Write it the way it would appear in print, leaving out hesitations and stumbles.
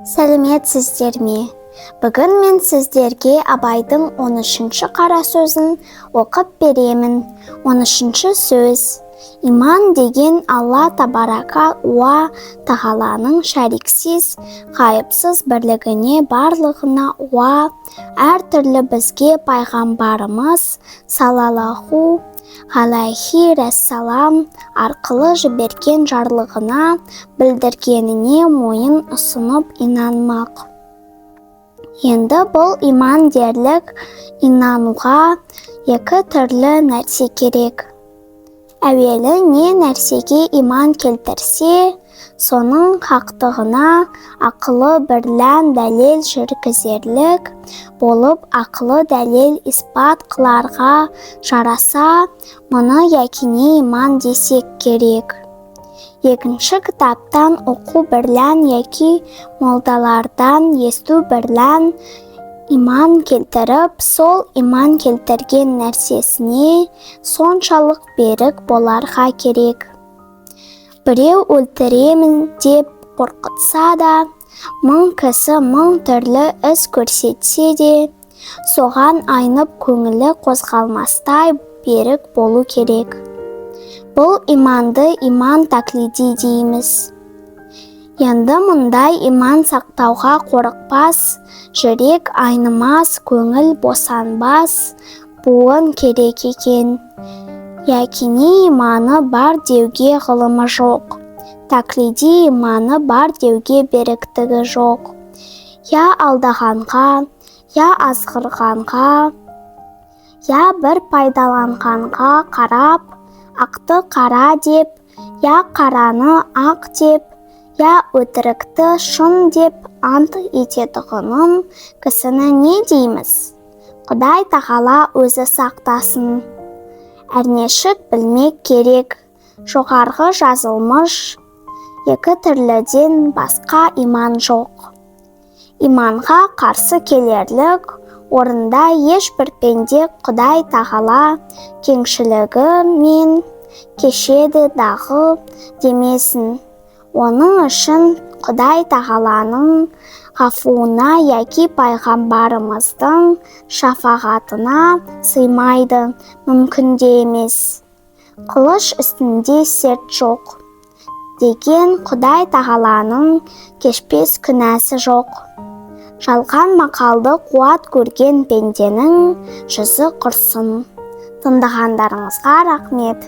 Сәлеметсіздер ме? Бүгін мен сіздерге Абайдың 13-ші қара сөзін оқып беремін. 13-ші сөз. Иман деген Алла табарака уа тағаланың шәриксіз, ғайыпсыз бірлігіне, барлығына уа әртүрлі бізге пайғамбарымыз салаллаху ғалайхи уәссалам арқылы жіберген жарлығына, білдіргеніне мойын ұсынып инанмақ. Енді бұл иман дерлік инануға екі түрлі нәрсе керек. Әуелі не нәрсеге иман келтірсе, соның хақтығына ақылы бірлән дәлел жүргізерлік болып, ақылы дәлел испат қыларға жараса, мұны якини иман десек керек. Екінші, кітаптан оқу бірлән яки молдалардан есту бірлән иман келтіріп, сол иман келтірген нәрсесіне соншалық берік боларға керек. Біреу өлтіремін деп қорқытса да, мың кісі мың түрлі іс көрсетсе де, соған айнып көңілі қозғалмастай берік болу керек. Бұл иманды иман таклиди дейміз. Енді мұндай иман сақтауға қорықпас жүрек, айнымас көңіл, босанбас буын керек екен. Якини иманы бар деуге ғылымы жоқ, таклиди иманы бар деуге беріктігі жоқ. Я алдағанға, я азғырғанға, я бір пайдаланғанға қарап, ақты қара деп, я қараны ақ деп, я өтірікті шын деп ант ететұғынын кісіні не дейміз? Құдай тағала өзі сақтасын. Әрнешік білмек керек, жоғарғы жазылмыш екі түрліден басқа иман жоқ. Иманға қарсы келерлік орында ешбір пенде Құдай тағала кеңшілігімен кешеді дағы демесін. Оның үшін Құдай тағаланың ғафуына яки пайғамбарымыздың шафағатына сыймайды, мүмкін де емес. Қылыш үстінде серт жоқ деген Құдай тағаланың кешпес күнәсі жоқ. Жалған мақалды қуат көрген пенденің жүзі құрсын. Тыңдағандарыңызға рахмет.